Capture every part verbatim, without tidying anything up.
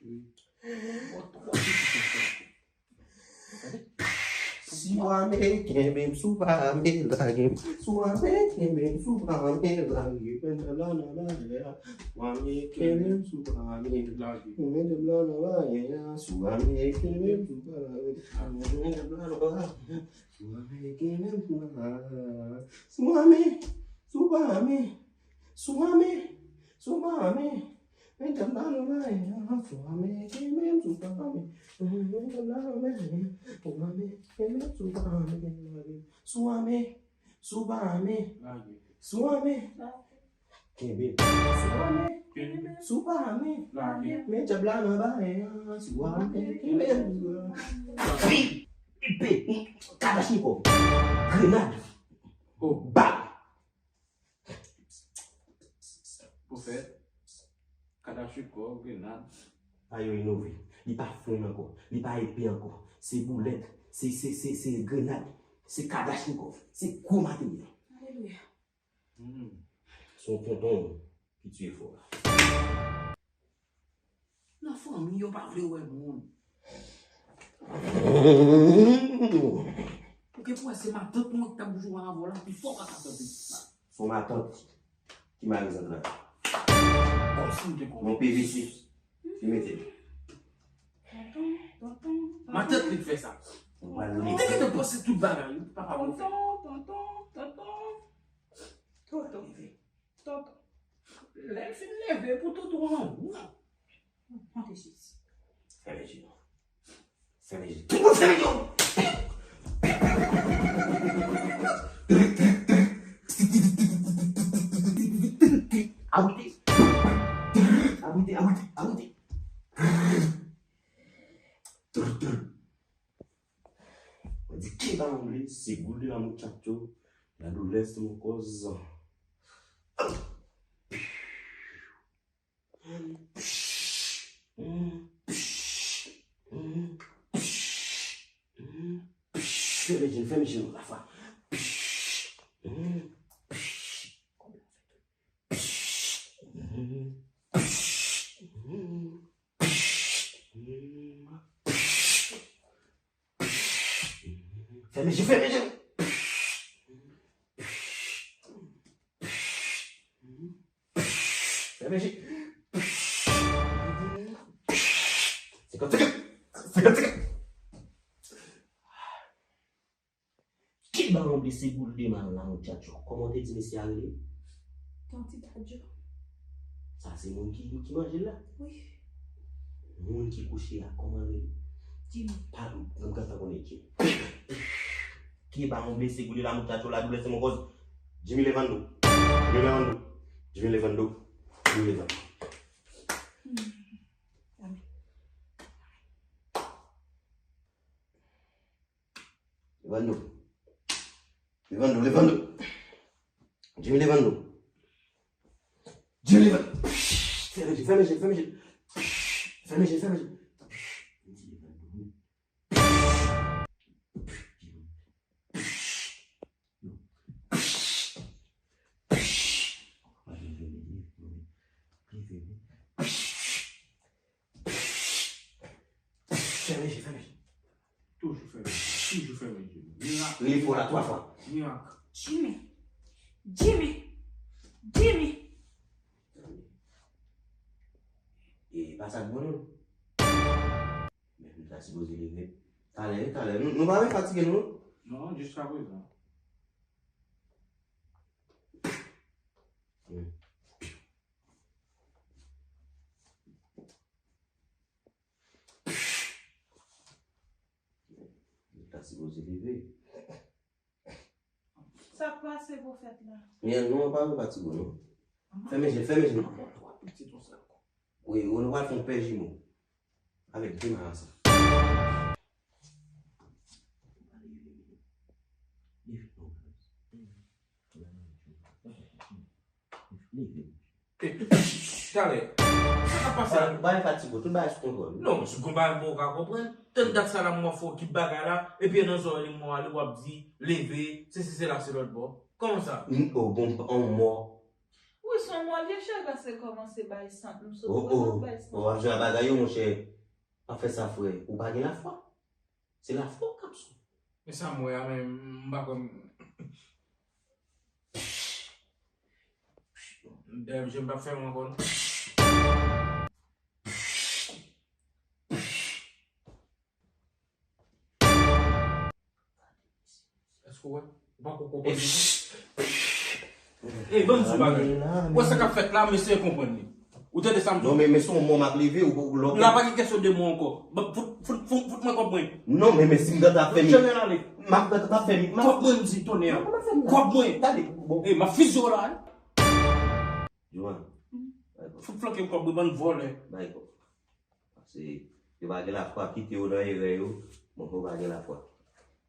Wi. Bon, twa pitit konsa. Tande. Si w ame, kenbe m, si w pa ame, lage m. Si w ame, kenbe m, si w pa ame, lage m. Mete m la nan lari a. Si w ame, kenbe m, si w pa ame, lage m. Mete m la nan lari a. Si w ame, kenbe m, si w pa ame, lage m. Mete m la nan lari a. Si w ame, kenbe m, si w pa ame. Si w ame, si w pa ame. Si w ame, si w pa ame. Mete m la nan lari a. Si w ame, kenbe m, si w pa ame. Mete m la nan lari a. Si w ame, kenbe m, si w pa ame, lage m. Si w ame, si w pa ame. Si w ame, kenbe m. Si w ame, si w pa ame. Lage. Mete m la nan lari a. Si w ame, kenbe m. Pi, ipe, kalachnikov, grenad, bal. Pwofèt, kalachnikov, grenad. Pa yo inove. Li pa frenn ankò. Li pa epe ankò. Se boulèt. Se, se, se, se grenad. Se kalachnikov. Se gwo materyèl. Alelouya. Hmm. Se yon tonton ki tiye fò la. Nan fanmi, yo pa vle wè moun. Ou gen pou wè se matant mwen ki t ap jwe avè w la, pi fò pa ka tande. Se yon matant ki mare zòt la. Kòmsi m te konnen. Yon P V C. Li mete l. Tonton, tonton, tonton. Matant li t fè sa. Mwen pral leve. Ou te gentan panse tout bagay, wi, papa mwen fè. Tonton, tonton, tonton. Tonton. Tonton. Lè l fin leve pou tonton an, wou. Mande Jezi. Fèmen je nou. Fèmen je. Tout moun fèmen je nou. Abrite. Abrite, abrite, abrite. Mwen di, qué balón ble, seguro de la muchacho, la douleur de mon cause. Fèmen je, fèmen je nou la fwa. Fèmen je, fèmen je. Fèmen je. Senkant, senkant. Senkant, senkant. Ki balon blese goul de mal la, muchacho? Kòman w te di mesye a rele? Ton Ti Dadyo. Sa se moun ki, ki manje l la? Wi. Moun ki kouche a, kòman l rele? Jimmy. Pa, m gentan konnen Jimmy. Ki balon blese goul de la, muchacho, la douleur c'est mon cause. Jimmy Levando. Jimmy Levando. Jimmy Levando. Jimmy Levando. Hmm. Amen. Levando. Levando, Levando. Jimmy Levando. Jimmy Levando. Fèmen je, fèmen je, fèmen je. Fèmen je, fèmen je. Fèmen je, fèmen je. Toujou fèmen je, toujou fèmen je. Mirak. Rele fò la twa fwa. Mirak. Jimmy. Jimmy. Jimmy. E pa sa k bon non. Men nou ta sipoze leve. Talè, talè. Nou, nou pa vle fatige nou non. Non, jiskaprezan. Hmm. Nou ta sipoze leve. Sa k pase pwofèt la? Men nou an pa vle fatige non. Fèmen je, fèmen je. Wi, nou pral fè yon pè jimo. Avèk de marasa. Talè. Sa k ap pase la? Ou pa fatige, tout bagay sou kontwòl. Non, se konn bagay mwen ka konprann. Tann dat sa la mwen fè w ki bagay la, epi nan zòrèy li mwen ale w ap di, leve, se si se la se lòt bò. Kòman sa? O bon, on mò. Wi, se on mò l ye chè, paske kòmanse bay sant, m sot kòmanse bay sant. O, w ap jwe a bagay yo, monchè. Pa fè sa, frè. Ou pa gen lafwa. Se lafwa w k ap sou. Men sa m wè a, men m pa kwè m. Dayè, misye m p ap fè m ankò, non. Èske w wè? Ou pa ko konprann. Ey, ban m di w bagay. Ou wè sa k ap fèt la, m eseye konprann li. Ou tande sa m di w? Non, men, men se yon mò m ap leve, ou, ou lòk. La pa gen kesyon de mò ankò. Ban, fout, fout, fout, fout mwen kòb mwen. Non, men, men si m gentan fè mi. Jan n ale. M ap gentan fè mi. Kòb mwen, m di, tonnè. Kòb mwen. Tande, bon. Ey, m ap fizye w la, wi. Joan. Fout flanke m kòb mwen, bann vòlè. Bay kòb. Paske yo pa gen lafwa, kite yo nan erè yo, montre yo pa gen lafwa.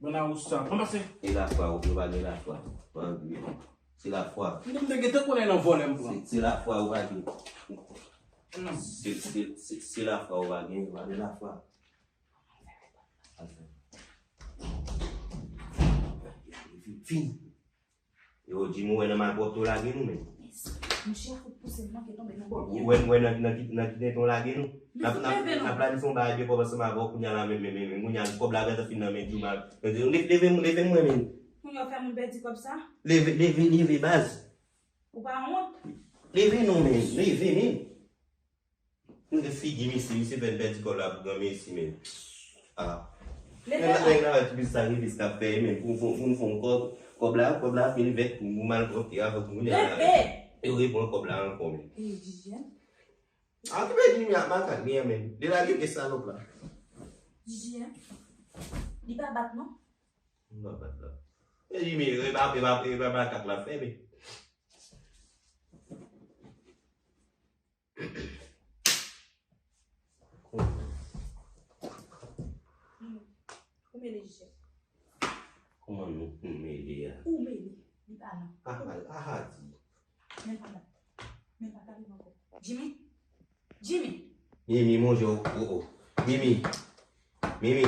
Bann awousa, ranmase. E lafwa, yo pa gen lafwa. Ban yo. Se lafwa. M te gentan konnen nan vòlè m pran. Se, se lafwa yo pa gen. Non. Se, se, se, se lafwa yo pa gen, yo pa gen lafwa. Fini. Yo, Jimmy, ou wè nan malpwòpte w lage nou, men. Monchè, fout pouse m manke tonbe nan bòkyè. Ou wè, ou wè nan, nan ki, nan ki tenten w lage nou. N ap, n ap, n ap planifye yon bagay de kòb ansanm avè w kounye a la, men, men, men, men, kounye a, kòb la gentan fin nan men Juma. Leve, leve, leve mwen, men. Kounye a w fè moun pèdi kòb sa? Leve, leve, leve, baz. Ou pa wont? Leve non, men. Leve, men. Gade figi misye, misye fè n pèdi kòb la pou granmesi, men. Ah. Leve non. Nèg la, nèg la, ti pis sakrifis k ap fè, men, pou, pou, pou n fè yon kòb, kòb la, kòb la fin vèt pou nou malpwòpte avèk moun la. Leve! Yo repran kòb la ankò, men. E, Jijiyèn? Ah, ki pèdi mi ak makak li an, men. Li lage de salòp la. Jijiyèn? Li pa bat, non? Li pa bat la. E, li, men, e pa, e pa, e pa makak la fè, men. Ou mele, Jijiyèn. Kòman nou, nou mele a? Ou mele, li pa la. Aha, aha, di. Men pa la. Men pa ka viv ankò. Jimmy? Jimmy? Mimi, mon Dieu, oh, oh. Mimi. Mimi.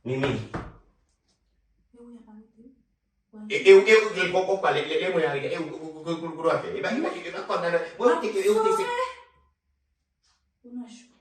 Mimi. E ou y ap arete? E, e, e, e, kò, kò, kò, lè, lè, lè mwen arete, e, ou, ou, ou, ou, ou, ou, e, ba, e, ba, e, ba, kòd la, mwen, ou te, e, ou te, se. Ou nan cho.